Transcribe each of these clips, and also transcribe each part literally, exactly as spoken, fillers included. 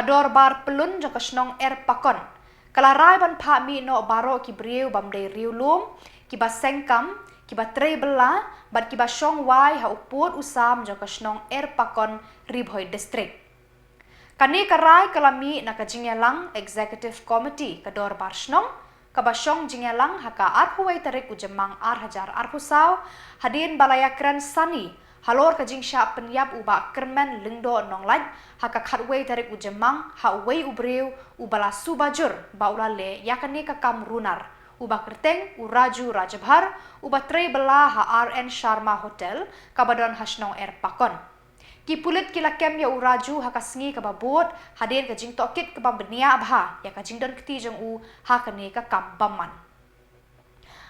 Ka dorbar pyllun jong ka shnong Erpakon ka la rai ban phah mih noh baroh ki briew bym dei riewlum, kiba seng kam, kiba trei bylla bad kiba shong wai ha u pud u sam jong ka shnong Erpakon, Ri Bhoi District. Kane ka rai ka la mih na ka jingïalang Executive Committee ka dorbar shnong, kaba shong jingïalang ha ka arphew wei tarik u Jymmang ar hajar arphew saw, hadien ba la ïakren sani halor ka jingshah pynïap u Bah Kyrmen Lyngdoh Nonglait ha ka khatwei tarik u Jymmang ha uwei u briew uba la suba jur ba u la leh ïa kane ka kam runar, uba kyrteng u Raju Rajabhar, uba trei bylla ha R N Sharma Hotel kaba don ha shnong Erpakon. Ki pulit ki la kem ïa u Raju ha ka sngi kaba bud hadien ka jingtohkit kaba bniah bha ïa ka jingdon kti jong u ha kane ka kam bymman.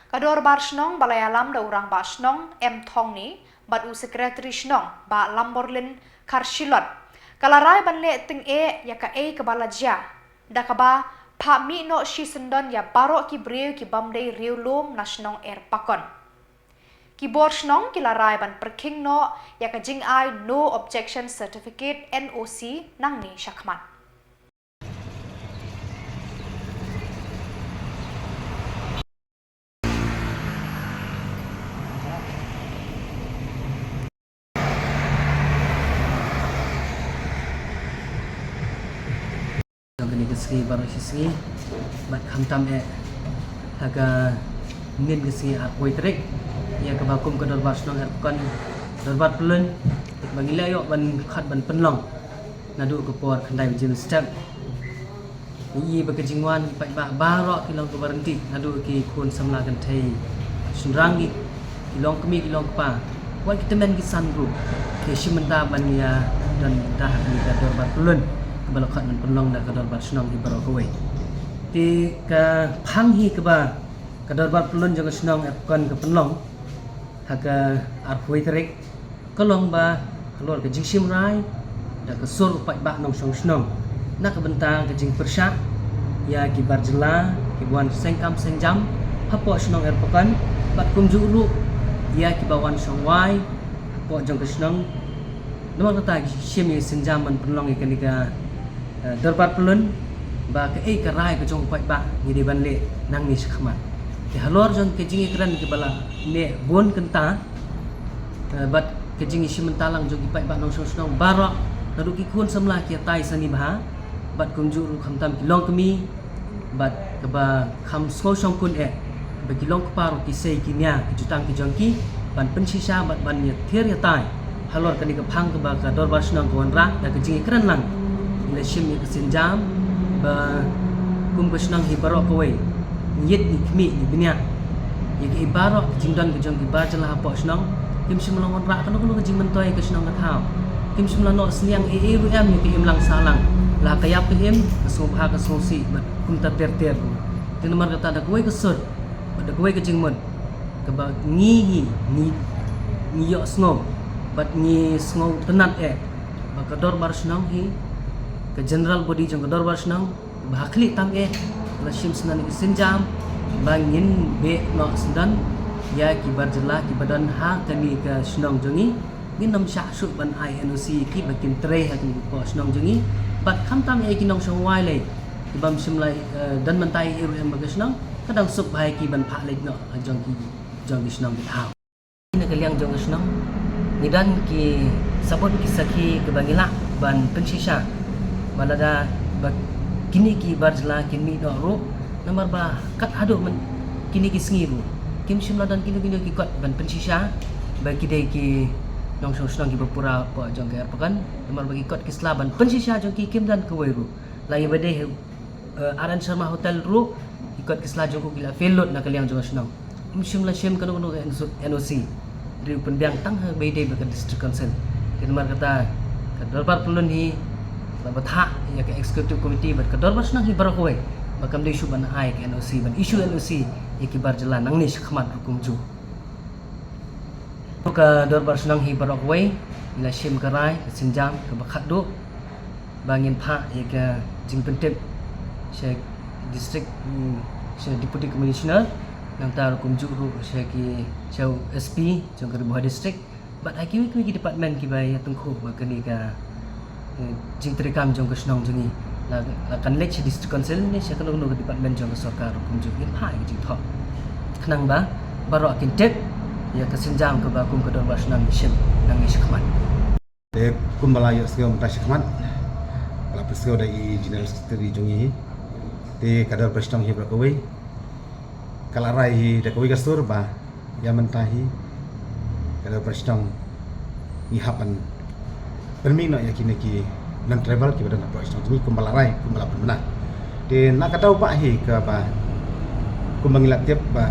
Ka dorbar shnong ba la ïalam da u rangbah shnong M Thongni bad u secretary shnong Bah Lamborlin Kharshilot ka la rai ban leh tyngeh ïa kaei kaba la jia da kaba phah mih noh shisyndon ïa baroh ki briew ki bym dei riewlum na shnong Erpakon. Ki bor shnong ki la rai ban pyrkhing noh ïa ka jingai No Objection Certificate, N O C, nangne shakhmat. Jong kane ka sngi baroh shi sngi bad khamtam eh ha ka mynnin ka sngi arphew tarik, ïa kaba kum ka dorbar shnong Erpakon, dorbar pyllun, ba ngi la ïoh ban khot ban pynlong naduh ka por khyndai baje mynstep. Ngi ïohi ba ka jingwan ki paidbah baroh ki long kaba ryntih, naduh ki khun samla kynthei shynrang, ki, ki long kmie ki long kpa, wat ki tymmen ki san ruh ki shim bynta ban ïa don da ha kane ka dorbar pyllun kaba la khot ban pynlong da ka dorbar shnong hi baroh kawei. Te ka phang hi kaba ka dorbar pyllun jong ka shnong Erpakon ka pynlong ha ka arphew tarik ka long ba halor ka jingshim rai da ka sur u paidbah nongshong shnong na ka bynta ka jingpyrshah ïa ki bar jylla kiba wan seng kam seng jam hapoh shnong Erpakon bad kumjuh ruh ïa kiba wan shong wai hapoh jong ka shnong. Namar kata ngi shim ïa ka sienjam ban pynlong ïa kane ka, eh, dorbar pyllun ba kaei ka rai ka jong u paidbah ngi dei ban leh nangne shakhmat. Te halor jong ka jingïakren kaba la neh bun kynta, eh, bad ka jingïashim bynta lang jong ki paidbah nongshong shnong baroh, naduh ki khun samla ki ïatai sani bha bad kumjuh ruh khamtam ki longkmie bad kaba kham sngewshongkun eh ba ki long kpa ruh ki sei ki nia ki jutang ki jong ki ban pynshisha bad ban ïathir ïatai halor kane ka phang kaba ka dorbar shnong ka wanrah da ka jingïakren lang. Ngi la shim ïa ka sienjam ba kum ka shnong hi baroh kawei ngi ïit ngi khmih ngi bniah ïa kaei baroh ka jingdon ka jong ki bar jylla hapoh shnong. Kim shym la wanrah kano kano ka jingmyntoi ïa ka shnong ka thaw. Kim shym la noh synñiang ei ei ruh em ïa ka imlang sahlang, la ka ïap ka im, ka sngewbha ka sngewsih bad kumta ter ter ruh. Te namar kata da kawei ka sur bad da kawei ka jingmut kaba ngi hi ngi, ngi ïohsngew bad ngi sngewtynnat eh ba ka dorbar shnong hi, ka general body jong ka dorbar shnong ba ha khlieh tam eh la shim syndon ïa ka sienjam ba ngin beh noh syndon ïa ki bar jylla kiba don ha kane ka shnong jong ngi. Ngin ym shah shuh ban ai N O C ïa ki ba kin trei ha kane ka shnong jong ngi bad khamtam eh ki nongshong wai lei ki bym shym la, eh, don bynta ei ei ruh em ha ka shnong, ka dang suk bha ïa ki ban phah leit noh ha jong ki, jong ki shnong ki thaw. Na ka liang jong ka shnong ngi don ki sabut ki sakhi kiba ngi lah ban pynshisha ba lada ba kine ki bar jylla kin mih noh ruh, namar ba kat haduh myn-, kine ki sngi ruh kim shym la don kino kino ki kot ban pynshisha ba ki dei ki nongshong shnong kiba pura hapoh jong ka Erpakon. Namar ba ki kot ki sla ban pynshisha jong ki kim don kawei ruh. La ïa ba dei, eh, R N Sharma Hotel ruh ki kot ki sla jong u ki la fail lut na ka liang jong ka shnong. Kim shym la shim kano kano ka N O C. Ri u pynbiang tang ha ba ïadei bad ka District Council. Te namar kata ka dorbar pyllun hi la bthah ïa ka Executive Committee bad ka dorbar shnong hi baroh kawei ba kam dei shuh ban ai ka N O C, ban issue N O C ïa ki bar jylla nangne shakhmat ruh kumjuh. Ka dorbar shnong hi baroh kawei ngi la shim ka rai ka sienjam kaba khatduh ba ngin phah ïa ka jingpyntip sha district, mm, sha Deputy Commissioner, nangta ruh kumjuh ruh sha ki, sha u S P jong ka Ri Bhoi District bad ha kiwei kiwei ki department kiba ïatyngkhuh bad kane ka, Jingtrei kam jong ka shnong jong ngi la kan leit sha District Council ne sha kano kano ka department jong ka sorkar kum jong ngi, ha ka jingthoh khnang ba baroh kin tip ïa ka sienjam kaba kum ka dorbar shnong ngi shim nang ngi shakhmat. Te kumba la ïohsngew mynta shakhmat, ba la pynsngew da i General Secretary jong ngi, te ka dorbar shnong hi baroh kawei ka la rai hi da kawei ka sur ba ïa mynta hi ka dorbar shnong ngi hap ban pynmih noh ïa kine ki non-tribal kiba don hapoh shnong jong ngi kumba la rai, kumba la pynbna. Te na ka daw ba hi kaba kumba ngi la tip ba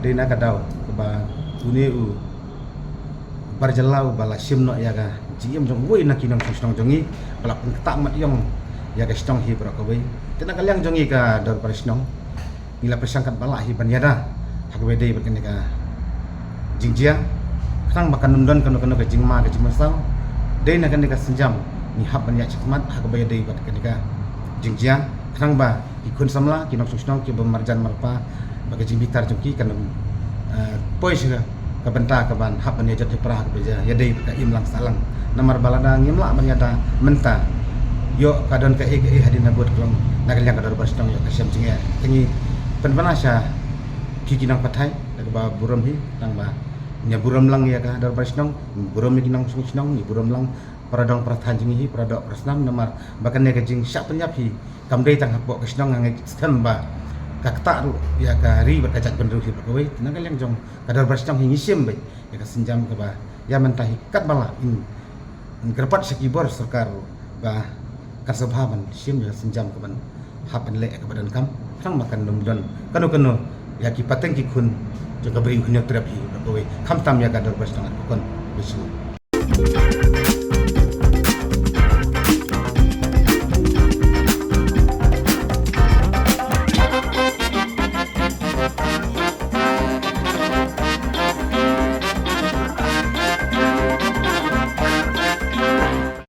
dei na ka daw kaba une u Barjala uba la shim noh ïa ka jingim jong uwei na ki nongshong shnong jong ngi, ba la pynkta mat ïong ïa ka shnong hi baroh kawei. Te na ka liang jong ngi ka dorbar shnong ngi la pyrshang katba lah hi ban ïada ha kaba dei bad kane ka jingjia, khnang ba kan ym don kano kano ka jingma ka jingmynsaw. Dei na kane ka sienjam ngi hap ban ïaid shakhmat ha kaba ïadei bad kane ka jingjia, khnang ba ki khun samla, ki nongshong shnong kiba marjan marpa bad ka jingbitar jong ki kan ym, eh, poi sha ka bynta kaban hap ban ïa jot ïa pra ha kaba ïadei bad ka imlang sahlang. Namar ba lada ngim lah ban ïada mynta, ïoh ka don kaei kaei hadien habud ka long na ka liang ka dorbar shnong ïoh ka shem jingeh. Te ngi pynbna sha phi ki nongpathai da kaba burom hi, khnang ba ngi ïa burom lang ïa ka dorbar shnong, burom ïa ki nongshong shnong, ngi burom lang para dong para thaiñ jong ngi hi, para doh para snam, namar ba kane ka jingshah pynïap hi kam dei tang hapoh ka shnong, nga ngeit skhem ba ka ktah ruh ïa ka ri bad ka jaitbynriew hi baroh kawei. Te na ka liang jong ka dorbar shnong hi ngi shim beit ïa ka sienjam kaba ïa mynta hi katba lah ngin, ngin kyrpad sha ki bor sorkar ruh ba kan sngewbha ban shim ïa ka sienjam kaban hap ban leh ïa kaba donkam, khnang ba kan ym don kano kano ïa ki pateng ki khun jong ka Bri u Hynñiewtrep hi baroh kawei, khamtam ïa ka dorbar shnong Arkakon. Khublei shibun.